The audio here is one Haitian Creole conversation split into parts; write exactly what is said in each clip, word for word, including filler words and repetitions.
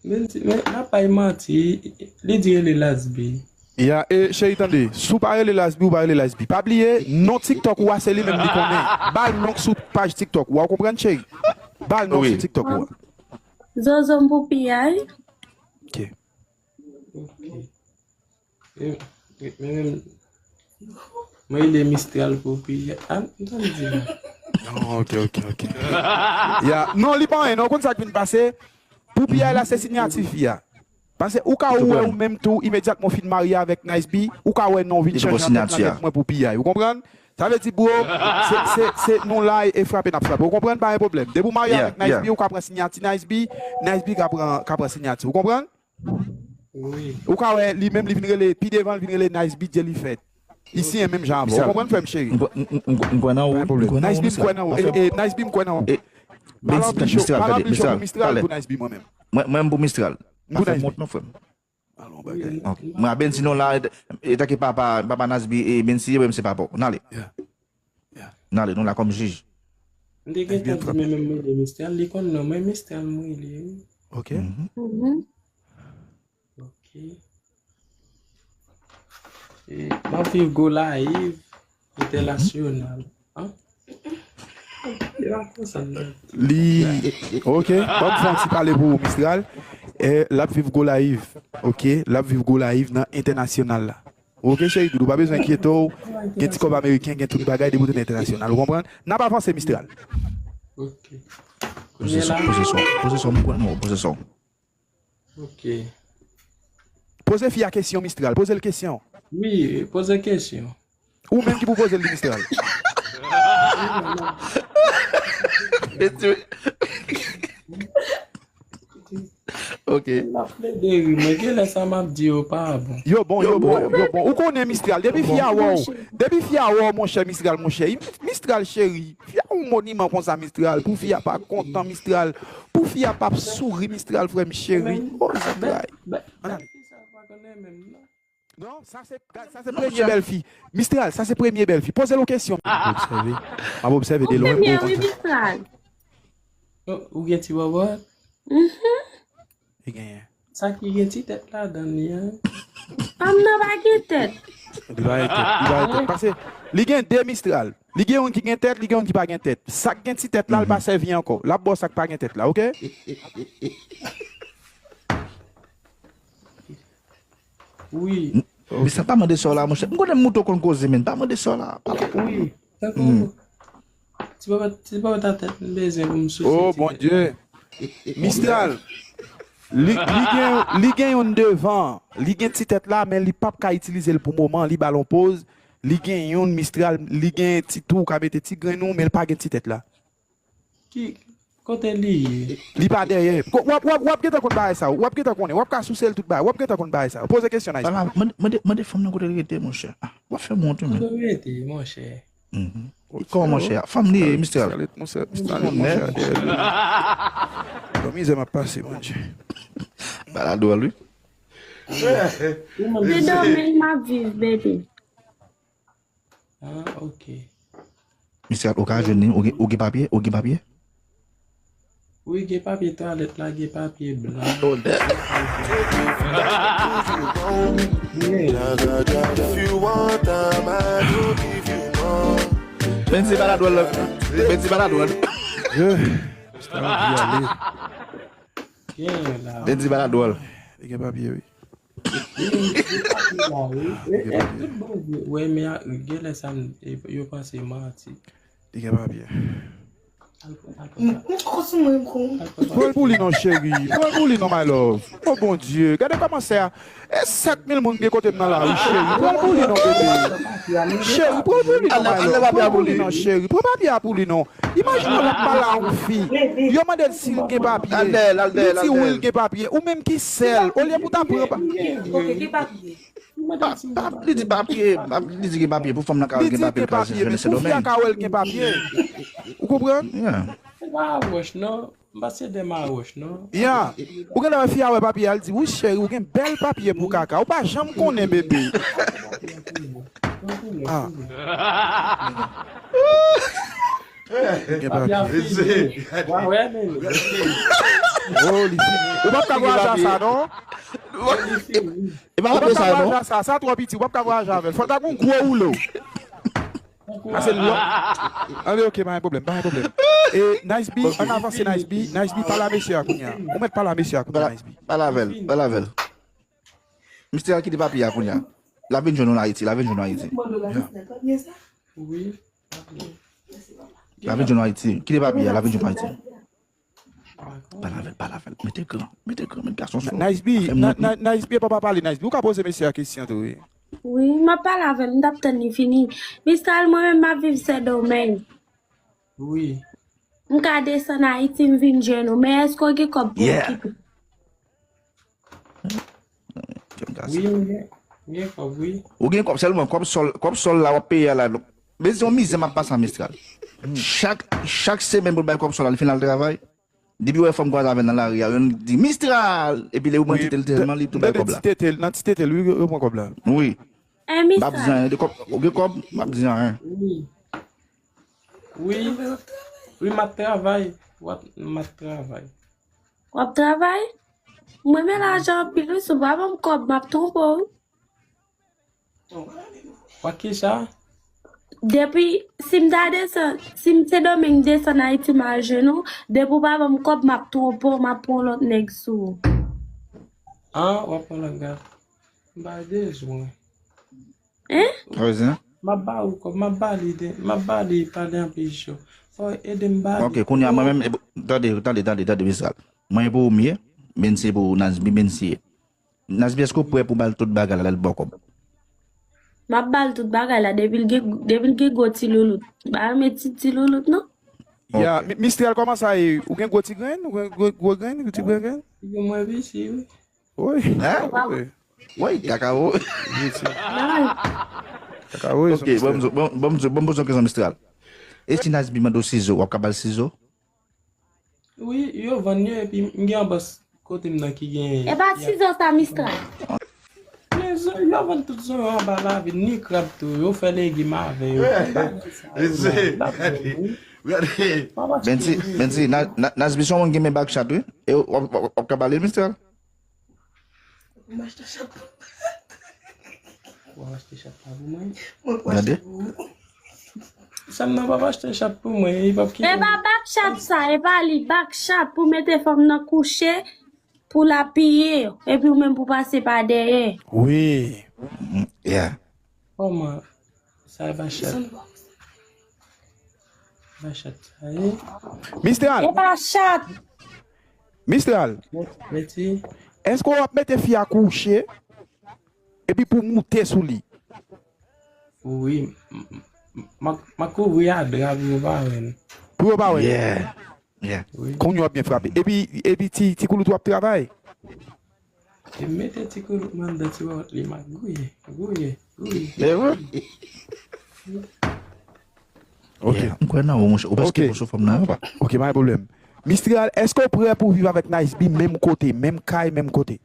Men, men, n ap bay manti. Li di rele Lasby. Ya, e, cheri, tande. Si w pa rele Lasby, ou pa rele Lasby. Pa bliye, non TikTok ou a, se li menm li konnen. Ba l non k sou paj TikTok ou a, ou konprann, cheri? Ba l non k sou TikTok ou a. Zozo m pou piyay. Ok. Ok. E, e, men menm, mwen rele Mistral pou piyay. Ah, m tann di la. Non, ok, ok, ok. Ya, non, li pa anyen, non, ou konn sa k vin pase? Pou piyay la, se siyati fi a. Paske ou ka wè ou menm tou, imedyatman w fin marye avèk Nice B, ou ka wè non w vin chanje nan tèt mwen pou piyay. Ou konprann? Sa vle di, bro, se, se, se nou la e frape n ap frape. Ou konprann? Pa gen pwoblèm. Depi w marye avèk Nice B, ou ka pran siyati Nice B, Nice B ka pran, ka pran siyati. Ou konprann? Ou ka wè, li menm, li vin rele, pi devan, li vin rele Nice B, Dyelifèt. Isi, en menm jan avè w. Ou konprann, frè m cheri? M kwè nan ou. Nice B, m kwè nan ou. E, e, Nice B, m kwè nan ou. Balon pli cho, balon pli cho pou Mistral pou Nice B, mwen menm. Mwen, mwen, m pou Mistral. M pou Nice B. Mwen a Bensi, nou la, e tanke papa, papa Nice B, e Bensi, e mwen, se papa w. N ale. N ale, nou la kòm jij. M te gentan di, men menm mwen rele Mistral, li konn non mwen, Mistral mwen rele, wi. Ok. Ok. E, m ap viv Go Live entènasyonal. An? E pa konsa m nan. Li, ok, ban m fè yon ti pale pou ou, Mistral. E, l ap viv Go Live, ok, l ap viv Go Live nan entènasyonal la. Ok, cheri doudou, pa bezwen enkyete w. Gen ti kòb ameriken, gen tout bagay, depi w te nan entènasyonal, ou konprann? N ap avanse, Mistral. Ok. Poze son, poze son, poze son, m pran non, poze son. Ok. Poze fi a kesyon, Mistral, poze l kesyon. Wi, poze kesyon. Ou menm ki pou poze l li, Mistral. Ok. M ap plede ri, mwen, genlè sa m ap di yo pa bon. Yo bon, yo bon, yo bon. Ou konnen, Mistral, depi fi a wè w, depi fi a wè w, monchè, Mistral, monchè, Mistral cheri, fi a yon moniman konsa, Mistral, pou fi a pa kontan, Mistral, pou fi a p ap souri, Mistral, frè m cheri. Oh, Mistral. Sa pa konnen menm non. Non, sa se, sa se premye bèl fi. Mistral, sa se premye bèl fi. Poze l yon kesyon. M ap obsève. M ap obsève de lwen. Premye, wi, Mistral. Ou gen ti bòbòt? Li genyen. Sa ki gen ti tèt ladan li an? Fanm nan pa gen tèt. Li pa gen tèt. Li pa gen tèt. Paske li gen de Mistral. Li gen youn ki gen tèt, li gen youn ki pa gen tèt. Sa k gen ti tèt la, l pa sèvi ankò. L ap ba w sa k pa gen tèt la, ok? Wi. Mistral, pa mande sa w la, monchè. M konnen mouton konn koze, men pa mande sa w la. Pale pou mwen. Wi. Tankou ti bòbòt, ti bòbòt a tèt m bezwen pou m souse. Oh, Bondye. Mistral. Li, li gen, li gen youn devan. Li gen ti tèt la, men li p ap ka itilize l pou moman. Li ba l yon poz. Li gen youn, Mistral. Li gen ti tou, ou ka mete ti grenn ou, men l pa gen ti tèt la. Ki kote li ye? Li pa dèyè. W ap, w ap, w ap gentan konn bagay sa yo. W ap gentan konnen. W ap ka souse l tout bagay. W ap gentan konn bagay sa yo. Poze kesyon, Nice. Ala, mande, mande, mande fanm nan kote l rete, monchè. Ah, w ap fè m wont, wi, men. Kote w rete, monchè? Kòman, monchè? Fanm li ye, Mistral. Mistral, monchè, dèyè li. Bon, mizè m ap pase, Bondye. Bagay la dwòl, wi. Se dòmi m ap viv, bebe. Ah, ok. Mistral, ou ka jwenn li, ou gen, ou gen papye, ou gen papye? Wi, gen papye twalèt la, gen papye blan. Benzi pa la dwòl la. Benzi pa la dwòl. Gen la. Benzi pa la dwòl. Li gen papye, wi. Li gen papye la, wi. E, e, tout bon vre. Wè, men a, genlè sa, m, e, yo panse manti. Li gen papye. Al pran, al pran sa. Kòsi mwen kon. Pran l pou li non, cheri. Pran l pou li non, my love. Oh, Bondye. Gade kòman sè a. E sèt mil moun gen kote m nan lari, cheri. Pran l pou li non, bebe. Cheri, pran l pou li non, my love. Pran l pou li non, cheri. Pran papye a pou li non. Imajine w ap pale a yon fi. Yo mande l si l gen papye. Li di wi, l gen papye. Ou menm ki sèl. Olye pou w ta pran pa. Ok, gen papye. Pa, pa, li di papye, pa, li di gen papye pou fanm nan ka gen papye, l ka jwenn Sendomeng. Pou fi a ka wè l gen papye. Ou konprann? Yeah. Se pa wòch, non. M pa se de mawòch, non. Ya. Ou gen lè fi a wè papye a, l di, wi, cheri, ou gen bèl papye pou kaka. Ou pa janm konnen, bebe. Ah. Gen papye. Wa wè men. Oh, li fini. Ou p ap ka vwayaje a sa, non? Ou p ap ka vwayaje a sa, sa twò piti, ou p ap ka vwayaje avè l. Fò l ta gon gwo woulo. Pase l lò. Anle, ok, pa gen pwoblèm, pa gen pwoblèm. E, Nice B, ann avanse, Nice B, Nice B, pale a mesye a kounye a. Ou mèt pale a mesye a kounye a, Nice B. Pale avè l, pale avè l. Mister Al kite papye a kounye a. L ap vin jwenn ou nan Ayiti, l ap vin jwenn ou Ayiti. Wi. L ap vin jwenn ou Ayiti. Kite papye a, l ap vin jwenn ou Ayiti. Pale avè l, pale avè l. Mete gran, mete gran, met gason sou. Nice B, Nice B, papa pale, Nice B. Ou ka poze mesye a kesyon tou, wi. Wi, m ap pale avè l, m t ap tann li fini. Mister Al, mwen menm, m ap viv Sendomeng. Wi. M ka desann Ayiti, m vin jwenn ou, men èske w gen kòb pou w okipe? Wi, m gen, m gen kòb, wi. Ou gen kòb sèlman, kòb sòl, kòb sòl la w ap peye a la. Men se yon mizè m ap pase a Mistral. Chak, chak semèn pou l bay kòb sòl la, li fin al travay. Depi w wè fanm kwaze avè l nan lari a, yon di, "Mistral!" Epi lè ou pran ti tete l sèlman, li tou bay kòb la. Nan ti tete l, wi, yo pran kòb la. Wi. M ap di anyen de kòb, ou gen kòb, m ap di anyen. Wi. Wi. Wi, m ap travay. W ap, m ap travay. W ap travay? M renmen lajan anpil, wi, si w pa ban m kòb, m ap twonpe w. Wa kisa? Depi, si m ta desann, si m Sendomeng desann Ayiti, m al jwenn ou, depi w pa ban m kòb, m ap twonpe w, m ap pran yon lòt nèg sou ou. An, w ap pran lòt gad. M pa bezwen. Hein? Sa vle di, hein? M ap ba ou kòb, m ap ba li de, m ap ba li pa de anpil cho. Fò ede m ba li. Ok, kounye a mwen menm, e, tande, tande, tande, tande, Mistral. Mwen e pou ou m ye, Bensi e pou ou, Nasby, Bensi ye. Nasby, èske w prè pou ba l tout bagay la, lè l ba w kòb? M ap ba l tout bagay la, depi l gen, depi l gen gwo ti loulout. M pa renmen ti, ti loulout, non. Ya, ok. Mi-, Mistral, kòman sa ye? Ou gen gwo ti grenn? Ou gen gwo, gwo grenn? Ti grenn grenn? Yo, mwen piti, wi. Wi. Hein? Wi. Wi, kakawo. Kakawo, ok, bon, bon, bon, bon, bon, poze yon kesyon, Mistral. E si Nasby mande w sizo, w ap ka ba l sizo? Wi, yo vann yo, epi m gen yon bòs kote m nan ki gen. E pa sizo sa, Mistral. Men zo, yo vann tout zo yo anba lavil, ni krab tou, yo fè legim avè yo. Tout bagay sa yo, yo vann, wi. Bensi, Bensi, Na-, Na-, Nasby se yon moun ki renmen bak chat, wi. E w ap, w ap, w ap ka ba li l, Mistral? M achte chat pou mwen. W ap achte chat la pou mwen? Mwen pou achte pou ou. Sèlman p ap achte chat pou mwen, li p ap kite. E pa bak chat sa, e pa li, bak chat pou mete fanm nan kouche, pou l apiye, epi ou menm pou pase pa dèyè. Wi. Mm, yeah. Kòman? Sa e pa chat. Pa chat sa ye. Mistral. E pa chat. Mistral. Mèsi. Èske w ap mete fi a kouche epi pou moute sou li? Wi. M, m, m, m a kouvri a dra pou yo pa wè l. Pou yo pa wè l? Yeah. Yeah. Wi. Kounye a w ap byen frape. Epi, epi ti, ti koulout w ap travay? E mete ti koulout mwen anndan ti wòwòt li, m ap gouye, gouye, gouye. E vre? Ok. Yeah, m kwè nan ou, monchè. Ou prèske bon sou fanm nan, papa. Ok, pa gen pwoblèm. Mistral, èske w prè pou w viv avèk Nice B menm kote, menm kay, menm kote?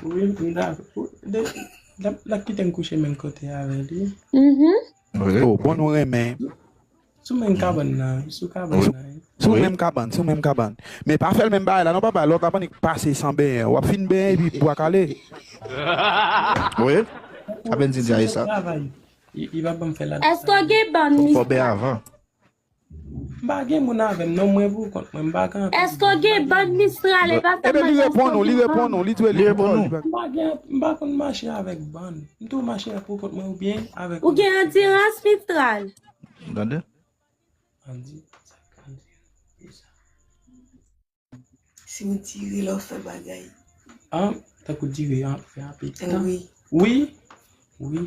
Wi, m dakò. L ap kite m kouche menm kote avè li. Mhm. Oh, bon, nou renmen. Sou menm kabann nan, sou kabann nan. Sou menm kabann, sou menm kabann. Men pa fè l menm bagay la, non, papa. Lòt la pannik pase san benyen. W ap fin benyen epi bwa kale. Wi. Apèn di a e sa. Travay. Li, li pa ban m fè la. Èske w gen bann, Mistral? Fò bè avan. M pa gen moun avè m, non, mwen pou kont mwen, m pa gen anpil moun. Èske w gen bann, Mistral? E pa fè m mal, èske w gen bann? Ebyen, li reponn ou, li reponn ou, li tou, li reponn ou. M pa gen, m pa konn mache avèk bann. M tou mache pou kont mwen oubyen avèk moun. Ou gen andirans, Mistral? Tande? Andi, sa k andi, sa. Si w dire lè w fè bagay. An, tankou dire an, fè anpil tan. Wi. Wi. Wi.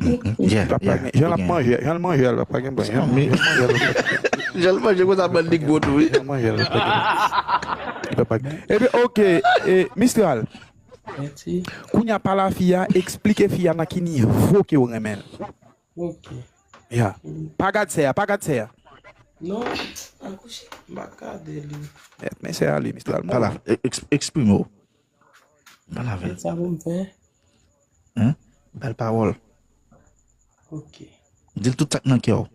Yeah, yeah. Jan l ap manje, jan l manje a, l pa gen bwen. Jan l manje a, l pa gen bwen. Jan l manje konsa, bann li gwo tou, wi. Jan l manje a, l pa gen bwen. Epi, ok, e, Mistral. Mèsi. Kounye a, pale a fi a, eksplike fi a nan ki nivo ke w renmen l. Ok. Ya. Mm. Pa gad sè a, pa gad sè a. Non, m pa gade li. Eh, men sè a li, Mistral. Pale, e-, eks-, eksprime w. Pale avè l. Sa pou m fè? Hein? Ba l pawòl. Ok. Di l tout sa k nan kè w.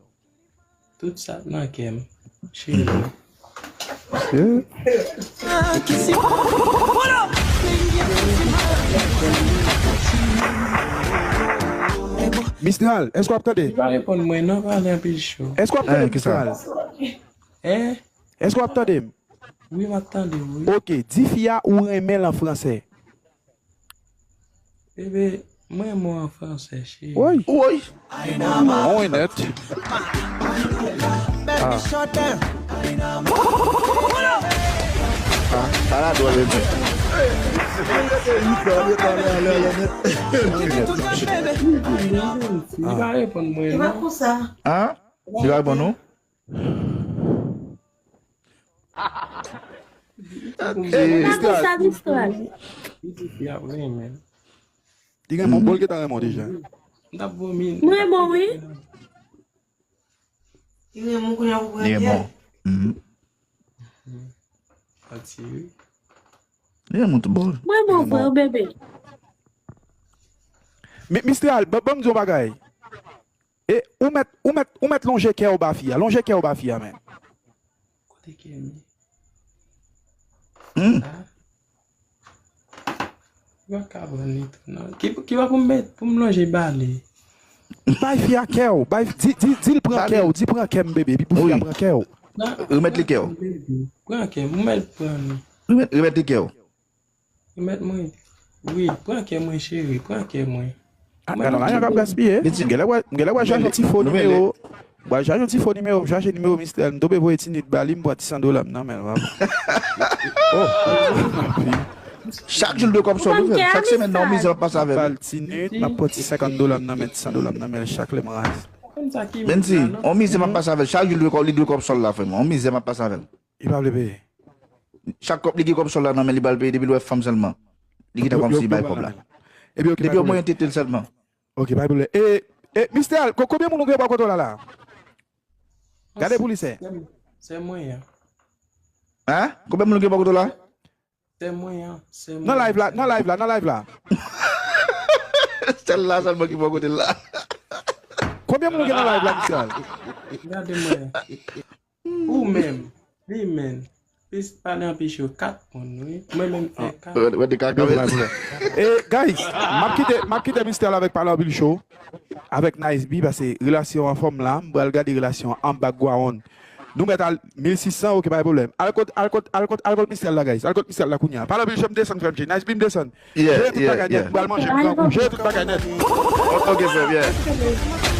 Tout sa k nan kè m, cheri. Mistral, èske w ap tande? Li pa reponn mwen non, pale anpil cho. Èske w ap tande m, Mistral? Hein? Èske w ap tande m? Wi, m ap tande w, wi. Ok, di fi a ou renmen l an fransè. Bebe, mwen renmen w an fransè, cheri. Woy. Woy. Mwen nèt. Ah. Ah, sa la dwòl, wi. Li pa reponn mwen non. Hein? Li pa reponn nou? Mistral. Li di fi a renmen. Li renmen w, bon, l gentan renmen w deja. M t ap vomi. M renmen w, wi. Li renmen w kounye a pou pran kè l. Li renmen w. Mhm. Li renmen w tout bon. M renmen w vre, wi, bebe. Mistral, ban m di w yon bagay. E ou mèt, ou mèt, ou mèt lonje kè w ba fi a. Lonje kè w ba fi a, men. Kote kè m ye? Hmm. Ou pa ka ban li tou non. Ki, ki bò pou m mèt, pou m lonje ba li? Bay fi a kè w. Bay, di, di, di l pran kè w. Di pran kè m, bebe. Epi pou fi a pran kè w. Remèt li kè w. Pran kè m. Ou mèt pran li. Remèt, remèt li kè w. Remèt mwen. Wi, pran kè mwen, cheri. Pran kè mwen. Ah, gade yon lajan k ap gaspiye. M genlè wè, m genlè wè chache yon ti fo nimewo. Wè chache yon ti fo nimewo, m chache nimewo Mistral, m tonbe voye ti nit ba li, m pran ti san dola m nan men l, w ap. Oh. Chak jou l dwe kòb sòl, wi, frè m. Chak semèn nan, yon mizè m ap pase avè l. Ba l ti nit, m ap pran ti senkant dola m nan men, ti san dola m nan men l chak lè m raz. Mendy, yon mizè m ap pase avè l. Chak jou l dwe kòb, li dwe kòb sòl la, frè m. Yon mizè m ap pase avè l. Li pa vle peye. Chak kòb li gen kòb sòl la nan men li, ba l peye, depi l wè fanm sèlman. Li gentan kòmanse bay kòb la. Depi yo mwen tete l sèlman. Ok, pa gen pwoblèm. E, e, Mistral, ko-, konbyen moun ou gen bò kote w la la? Gade pou li, sè. Sè mwen an. Hein? Konbyen moun ou gen bò kote w la? Sè mwen an. Sè mwen an. Nan live la, nan live la, nan live la. Sèl la sèlman ki bò kote l la. Konbyen moun ou gen nan live la, Mistral? Gade mwen. Ou menm, li menm, plis pale anpil cho, kat moun, wi. Mwen menm fè kat. Wè, wè, de kaka, wè. E, guys, m ap kite, m ap kite Mistral avèk pale anpil cho, avèk Nice B, paske relasyon an fòm la, m pral gade relasyon an background. Nou mèt al mil sis san, ok, pa gen pwoblèm. Al kot, al kot, al kot, al kot Mistral la, guys. Al kot Mistral la kounye a. Pale anpil cho, m desann, frè m, Nice B, m desann. Jere tout bagay nèt, m pral manje, m grangou. Jere tout bagay nèt. Ok, frè m, yeah.